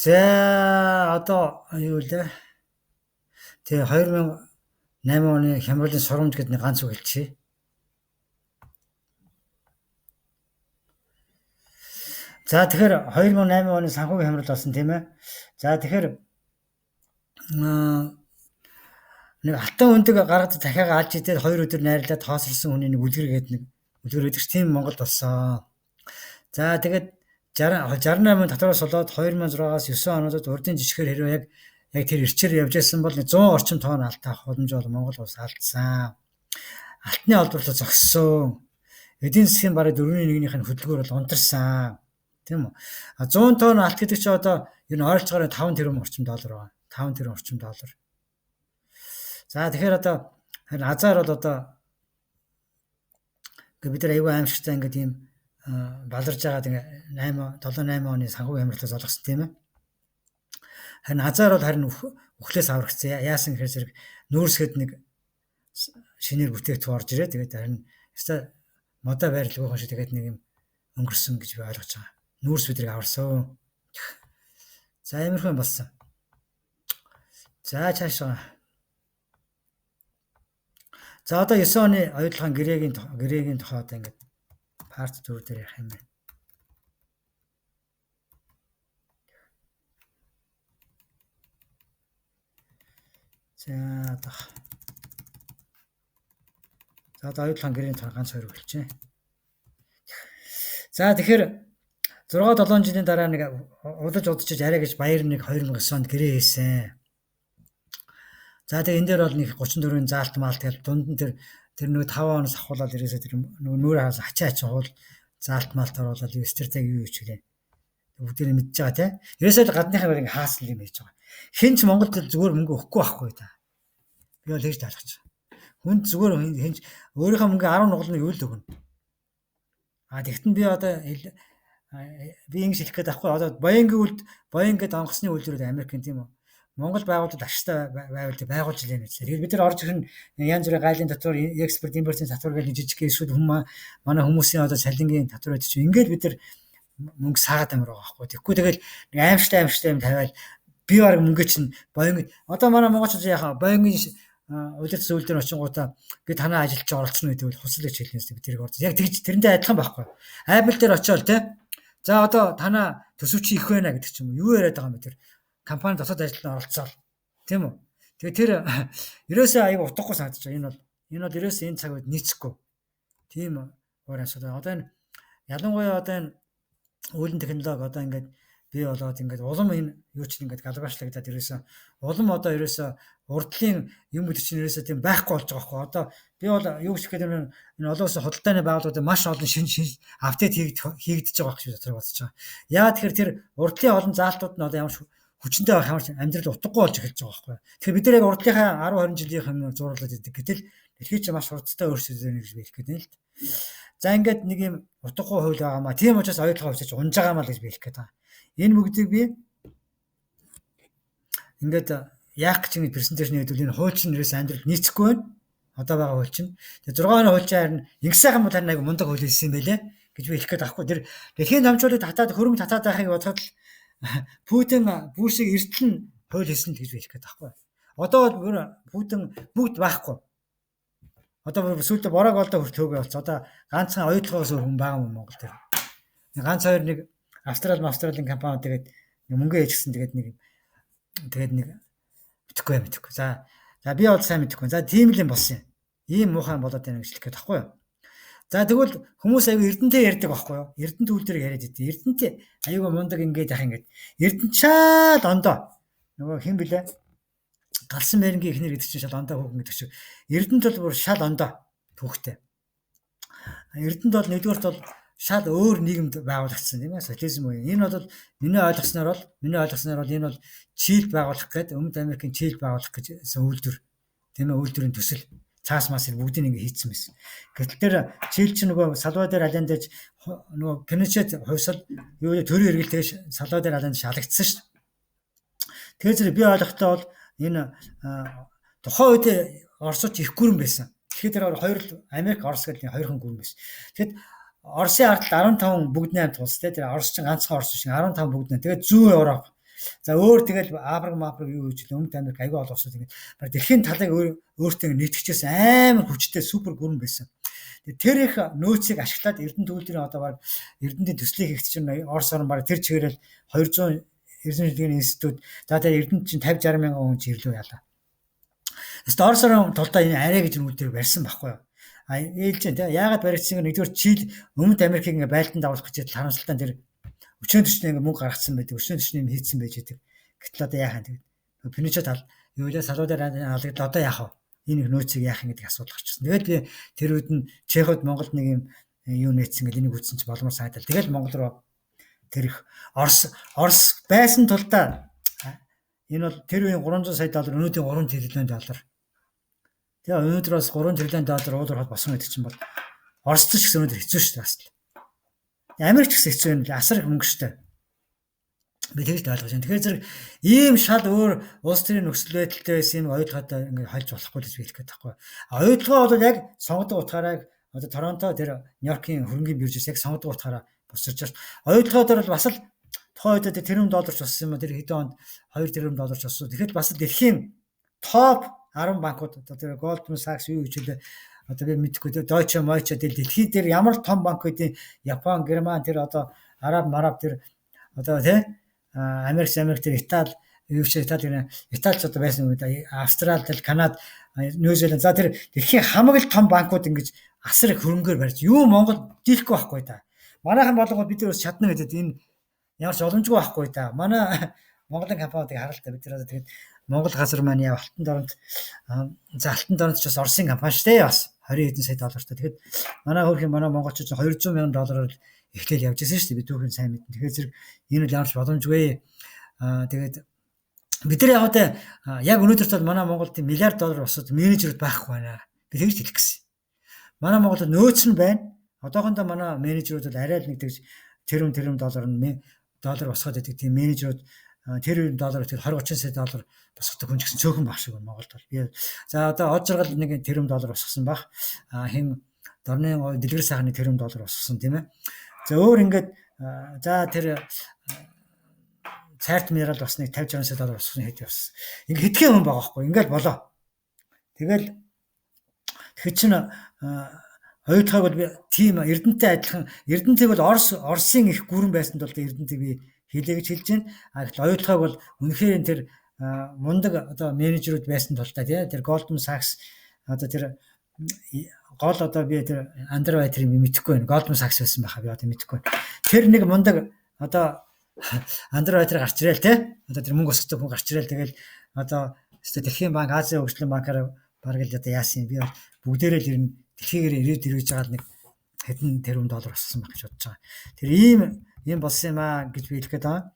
За одоо юу лээ? Тэгээ 2008 оны хямралын сурамж гэдэг нэг ганц үг хэлчихье. За тэгэхээр 2008 оны санхүүгийн хямрал болсон тийм ээ. За тэгэхээр нэг алтан өндөг гаргад дахиагаа алж идээд 2 өдөр найрлаад тоосорсон хүний нэг үлгэр гэдэг нэг үлгэр гэдэг чинь тийм Монголд болсон. За тэгээд 60 68 татвараас болоод 2006-аас 9 онуудад урдын жишгээр хэрвээ яг тэр эрчээр явж байсан бол 100 орчим тонн алт авах боломж бол Монгол улс алдсан. Алтны олборлол зогссон. Эдийн засгийн бараг 4.1-ийнх нь хөдөлгөөр бол унтарсан. Тийм үү? А 100 тонн алт гэдэг чинь одоо ер нь ойролцоогоор 5 тэрбум орчим доллар байна. 5 тэрбум орчим доллар. За тэгэхээр одоо харин азар бол одоо ингээ бид нар аюул аимшигтай ингээд ийм баларж байгаад ингээ 8 7 8 оны санхүүгийн хямралтай золгосон тийм ээ. Харин азар бол харин үхлээс аврагдсан. Яасан гэхээр зэрэг нүүрсгэд нэг шинээр бүтээгдэхүүн орж ирээ. Тэгээд харин ёстой модоо байрлалгүй хүн шиг тэгээд нэг юм өнгөрсөн гэж би ойлгож байгаа. Нүүрс бидрийг аварсан. За иймэрхүү юм болсон. За цаашаа. За одоо 9 оны оюутлогын гэрээгийн тухай одоо ингээд part 4 дээр ярих юм байна. За одоо. За одоо оюутлогын гэрээний тухай ганц хоёр хэлчихье. За тэгэхээр 6 7 жилийн дараа нэг удаж удаж арай гэж баяр нэг 2009 онд гэрээ хийсэн. За тэгээ энэ дээр бол нэг 34-ийн заалт маалт тэгэл дунд нь тэр нөгөө 5 оноос ахуулаад ерөөсөө тэр нөгөө нүүр хаас ачаа ачаа хуул заалт маалт оруулаад юу стратеги юу ч гэлээ. Бүгдээр мэдж байгаа тий. Ерөөсөө л гадныхаа барыг хаасан юм хийж байгаа. Хэн ч Монголд зүгээр мөнгө өгөхгүй байхгүй та. Би бол тэгж ойлгож байгаа. Хүнд зүгээр хэн ч өөрийнхөө мөнгө 10 нугалны юу л өгнө. А тэгтэн би одоо би ингэж хэлэх гээд байхгүй. Одоо Боингийн үлд Боинг гэдэг онгоцны үйлдвэрүүд Америкийн тийм үү. Монгол байгууллагууд ашигтай байвал байгуулж илээ гэж. Тэгэхээр бид нар орж ирэх нь янз бүрийн гайлын татвар, экспорт, импортын татвар гэж жижиг эсвэл хүмүүс манай хүмүүсийн одоо цалингийн татвар гэдэг чинь ингээд бид нар мөнгө саагаад амар байгаа байхгүй. Тэгэхгүй тэгэл нэг аимшигтай юм тавиал би баг мөнгө чинь Боинг одоо манай монголчууд яхаа Боингийн удирдах зүйл дээр очингуудаа би танай ажилд чи оролцоно гэдэг бол хусал гэж хэлнэ бид тэрийг орж. Яг тэгж тэрнтэй адилхан байхгүй. Apple дээр очиод те. За одоо танаа төсөв чи их байна гэдэг ч юм уу. Юу яриад байгаа юм бэ тэр компани дотоод ажилд оролцоол. Тийм үү? Тэгээ тэр ерөөсөө аяг утгагүй санагдаж байгаа. Энэ бол ерөөсөө энэ цаг үед нийцэхгүй. Тийм өөр асуудал. Одоо энэ ялангуяа одоо энэ үүлэн технологи одоо ингээд бий болоод ингээд улам энэ юу ч ингээд галбаашлагдаад ерөөсөө улам одоо ерөөсөө урдлын юм гэдэг чинь ерөөсөө тийм байхгүй болж байгаа байхгүй. Одоо би бол юу гэж хэлэх гээд энэ олон улсын худалдааны байгууллагуудад маш олон шинэ шинэ апдейт хийгдэж байгаа гэж би дотор бодож байгаа. Яагаад тэгэхээр тэр урдлын олон заалтууд нь одоо ямар ч хүчнтэй байх ямар ч амьдрал утгагүй болж эхэлж байгаа байхгүй. Тэгэхээр бид нар яг урдлынхаа 10 20 жилийнх юм зурлаад идэг. Гэтэл дэлхийд ч маш хурдтай өөрчлөгдөж байна гэж би хэлэх гээд байна л да. За ингээд нэг юм утгагүй хууль байгаа маа. Тийм учраас оюутлогоо хувьсаж унж байгаа маа л гэж би хэлэх гээд байгаа. Энэ бүгдийг би ингээд яах гэж ингэ презентацийн гэдэг энэ хууль чинь ерөөс амьдрал нийцэхгүй байна. Одоо байгаа хууль чинь. Тэгээ 6 оны хууль чинь харин ингэ сайхан бол харин айгу мундаг хууль хийсэн юм байлээ гэж би хэлэх гээд байхгүй. Тэр дэлхийн намжуулыг татаад хөрөнгө татаад байхыг бодоход л Путин Бушийг эртэл нь хууль хийсэн л гэж би хэлэх гээд байхгүй. Одоо бол Путин бүгд байхгүй. Одоо бүр сүүлдээ бороог олдоо хүртэл хөөгөө болсон. Одоо ганцхан оюутлогоос өөр хүн байгаа юм Монгол дээр. Ганц хоёр нэг Австралийн компани тэгээд мөнгө ээжсэн тэгээд нэг мэдэхгүй. За би бол сайн мэдэхгүй. За тийм л юм болсон юм. Ийм муухай болоод байна гэж хэлэх гээд байхгүй юу? За тэгвэл хүмүүс аюу эрдэнтэй ярьдаг байхгүй юу? Эрдэнэ түүл дээр яриад идэв. Эрдэнэтэй аюу мундаг ингээд яах ингээд. Эрдэнэ чаал ондоо. Нөгөө хэн блэ? Галсан мэрэнгийн эхнэр гэдэг чинь шал ондоо хүүхэн гэдэг шиг. Эрдэнэт бол бүр шал ондоо түүхтэй. Эрдэнэт бол нэгдүгээрт бол шал өөр нийгэмд байгуулагдсан тийм ээ социализм үе. Энэ бол миний ойлгосноор бол энэ бол Чилд байгуулах гээд Өмнөд Америкийн Чилд байгуулах гэж үйлдвэр тийм ээ үйлдвэрийн төсөл цаас мас бүгдийг ингэ хийцэн байсан. Гэтэл тэр Чил чинь нөгөө Салвадор Алендэж нөгөө Пиночет хувьсал юу төрийн эргэлтэйг Салвадор Алендэж шалагдсан шүү дээ. Тэгэхээр зэрэг би ойлгохдоо бол энэ тухайн үед Оросч их гүрэн байсан. Тэгэхээр тэр хоёр Америк Орос гэдэг хоёрхан гүрэн байсан. Тэгэхэд Оросын ард 15 бүгд 8 тулс те тэр Орос чинь ганцхан Орос биш 15 бүгд 8. Тэгээд зүүн Европ. За өөр тэгэл Африк, Мафрик юу гэж Өмнөд Америк аягүй олон улсууд ингээд баг дэлхийн талыг өөртөө нийтгэжсэн амар хүчтэй супер гүрэн байсан. Тэр их нөөцийг ашиглаад Эрдэнэ төгөлдрийн одоо баг Эрдэнэтийн төслийг хийх чинь Орос орн баг тэр чигээрэл 200 Эрдэнэ шилжлэгийн институт за тэр Эрдэнэт чинь 50 60 мянган хүн чинь ирлээ ялаа. Эсвэл Орос орн тулдаа энэ арай гэж нүдээр барьсан байхгүй юу? А ээлж тийм яагаад баригдсан нэгдүгээр Чили Өмнөд Америкийг ингээ байлдан дагуулах гэж харамсалтай тэр өчнөө төчнөө ингээ мөнгө гаргацсан байдаг. Өчнөө төчнөө юм хийцэн байж байдаг. Гэтэл одоо яах юм тэгээд Пиночет ал юу лээ Салвадор алагдлаа одоо яах вэ? Энэ их нөөцийг яах юм гэдэг асуудал гарчихсан. Тэгээд би тэр үед нь Чеход Монголд нэг юм юу нээсэн гэл энийг үзсэн чи боломж санагдал. Тэгэл Монгол руу тэр их Орос байсан тулдаа энэ бол тэр үеийн 300 сая доллар өнөөдрийн 3 триллион доллар. Тэгээ өнөөдөр бас 3 триллион доллар уулуур хол босон гэдэг чинь бол Оросд ч гэсэн өнөөдөр хэцүү шүү дээ бас. Америк ч гэсэн хэцүү юм л асар их мөнгө шүү дээ. Би тэгж ойлгож байна. Тэгэхээр зэрэг ийм шал өөр улс төрийн нөхцөл байдалтай байсан юм оюутлагаатай ингээд хольж болохгүй гэж би хэлэх гээд байхгүй. Оюутлага бол яг сонгодог утгаараа одоо Торонто тэр Нью-Йоркийн хөрөнгийн биржээс яг сонгодог утгаараа босчиж байна. Оюутлага дээр бол бас л тухайн үед тэрбум долларч болсон юм а тэр хэдэн онд 2 тэрбум долларч болсон. Тэгэхэд бас л дэлхийн топ 10 банкуд одоо тэр Goldman Sachs юу гэж хэлээ одоо би мэдэхгүй тэр Deutsche Moiche тэр дэлхийн дээр ямар том банк гэдیں Япон, Герман тэр одоо Араб, Мараб тэр одоо тий Америк тэр Итали, юу ч Итали гэнэ Италич одоо байсан үед Австрали, тэр Канад, Нью Зеланд за тэр дэлхийн хамаг л том банкуд ингэж асар их хөрөнгөөр барьж юу Монгол дийлэхгүй байхгүй да. Манайхан болгоод бид нар бас чадна гэдэг энэ ямар ч боломжгүй байхгүй да. Манай Монголын компаниудыг харал та бид нар одоо тэгээд Монгол газар маань яа алтан доронт за алтан доронт ч бас Оросын компани шүү дээ бас 20 хэдэн сая доллартай. Тэгэхэд манай хөөрхийн манай монголчууд 200 мянган доллараар эхлээл явж байсан шүү дээ. Би түүхийн сайн мэднэ. Тэгэхээр зэрэг энэ бол ямар ч боломжгүй. Тэгээд бид нар яг одоо яг өнөөдөр бол манай Монголд миллиард доллар босод менежерүүд байхгүй байна. Би тэгж хэлэх гэсэн. Манай Монголд нөөц нь байна. Одоохондоо манай менежерүүд бол арай л нэг тэгж тэрбум доллар нь доллар босгоод байдаг тийм менежерүүд тэр доллар тэр 20 30 сая доллар босгодог хүн ч гэсэн цөөхөн баг шиг байна Монголд бол. Би за одоо од жаргал нэг тэрбум доллар босгосон баг. Хин дорны дэлгэр сайхны тэрбум доллар босгосон тийм ээ. За өөр ингээд за тэр цайрт минерал бас нэг 50 60 сая доллар босгосон хэд явсан. Ингээ хэдхэн хүн байгаа байхгүй. Ингээл болоо. Тэгэл тэгэхэд чинь оюутлагыг бол би тийм Эрдэнэтэй адилхан Эрдэнэтийг бол Оросын их гүрэн байсан тул Эрдэнэтийг би хийлээ гэж хэлж байна. А гэтэл оюутлагыг бол үнэхээр тэр мундаг одоо менежерүүд байсан тул та тий тэр Goldman Sachs одоо тэр гол одоо би тэр underwriter-ыг мэдэхгүй байна. Goldman Sachs байсан байхаа би одоо мэдэхгүй байна. Тэр нэг мундаг одоо underwriter гарч ирээл тий одоо тэр мөнгө босгодог хүн гарч ирээл тэгэл одоо өстө Дэлхийн банк, Азийн хөгжлийн банкаар бараг л одоо яасан юм би бол бүгдээрээ л ер нь дэлхийгээр ирээд ирж байгаа нэг хэдэн тэрбум доллар босгосон байх гэж бодож байгаа. Тэр ийм болсон юм аа гэж би хэлэх гээд байгаа.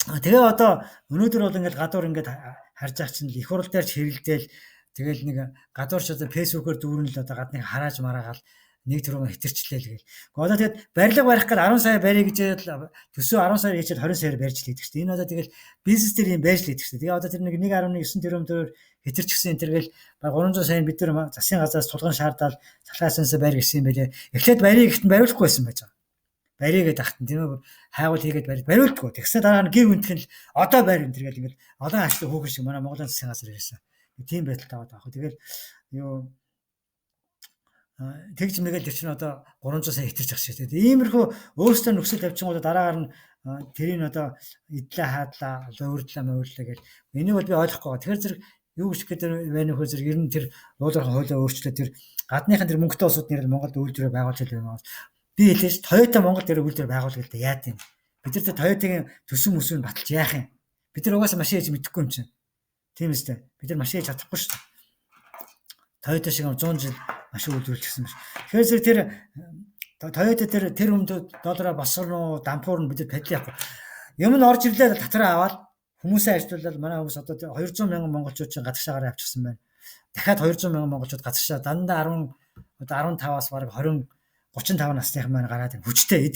Тэгээ одоо өнөөдөр бол ингээд гадуур ингээд харж байгаа чинь их хурл дээр ч хэрэлдээл тэгэл нэг гадуур ч одоо фэйсбүүкээр дүүрэн л одоо гадныг харааж мараагаал нэг тэрбум хэтэрчлээ л гээл. Гэхдээ одоо тэгээд барилга барих гээд 10 сая барья гэж төсөө 10 сая хийчихэд 20 саяар барьж л гэдэг чинь. Энэ одоо тэгэл бизнес дээр юм байж л гэдэг чинь. Тэгээ одоо тэр нэг 1.9 тэрбум төгрөгөөр хэтэрчихсэн энэ тэргээл баг 300 сая бид нар засгийн газраас тулган шаардаад салхаасансаа барь гэсэн юм байлээ. Эхлээд барья гэхэд бариулахгүй байсан байж байгаа. Барья гэдэг ахтан тийм ээ хайгуул хийгээд бариулдаггүй. Тэгсэн дараа нь гів үнтгэн л одоо байр энэ тэргээл ингээл олон ашлаг хүүхэн шиг манай Монголын засгийн газар ирсэн. Тийм байдалтай байгаа байхгүй. Тэгэл юу тэгж мэгээл тэр чинь одоо 300 сая хэтэрч ах шиг тийм. Иймэрхүү өөрсдөө нөхцөл тавьчихгуудаа дараагаар нь тэрийг одоо идлээ хаадлаа, луурдлаа, муурлаа гэл. Энийг бол би ойлгохгүй байгаа. Тэгэхээр зэрэг юу гэж гэдэг вэ нөхөр зэрэг ер нь тэр уулуурхан хуулиа өөрчлөөд тэр гадныхан тэр мөнгөтэй улсууд нэр Монголд үйлдвэрээ байгуулж юм. Би хэлээ ш Toyota Монгол дээр үйлдвэр байгуул гэлээ яад юм. Бид нар тэр Toyota-гийн төсөн мөсөнд баталж яах юм? Бид нар угаасаа машин хийж мэдэхгүй юм чинь. Тийм үстэй. Бид нар машин хийж чадахгүй шүү дээ. Toyota шиг 100 жил машин үйлдвэрлэчихсэн биш. Тэгэхээр зэрэг тэр Toyota тэр өмнө доллараа босгоно уу, дампуурна бид нар падил яахгүй. Юм нь орж ирлээ татраа аваад хүмүүсээ ажилуулаад манай хүмүүс одоо 200 мянган монголчууд чинь гадагшаагаар авчихсан байна. Дахиад 200 мянган монголчууд гадагшаа дандаа 10 одоо 15-аас бараг 20 35 насныхан маань гараад хүчтэй эд.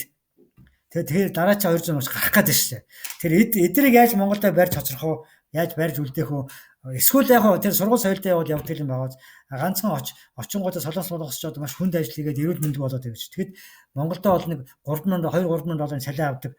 Тэгэхээр дараа чи 200 мянга гарах гээд байна шүү дээ. Тэр эднийг яаж Монголд барьж хоцрох уу? Яаж барьж үлдээх үү? Эсвэл яг тэр сургууль соёлтой явбал явдаг юм байгаа. Ганцхан очингуудаа солонгос молонгосчууд маш хүнд ажил хийгээд эрүүл мэндгүй болоод байгаа гэж. Тэгэхэд Монголдо бол нэг 3 мянга 2 3 мянга долларын цалин авдаг.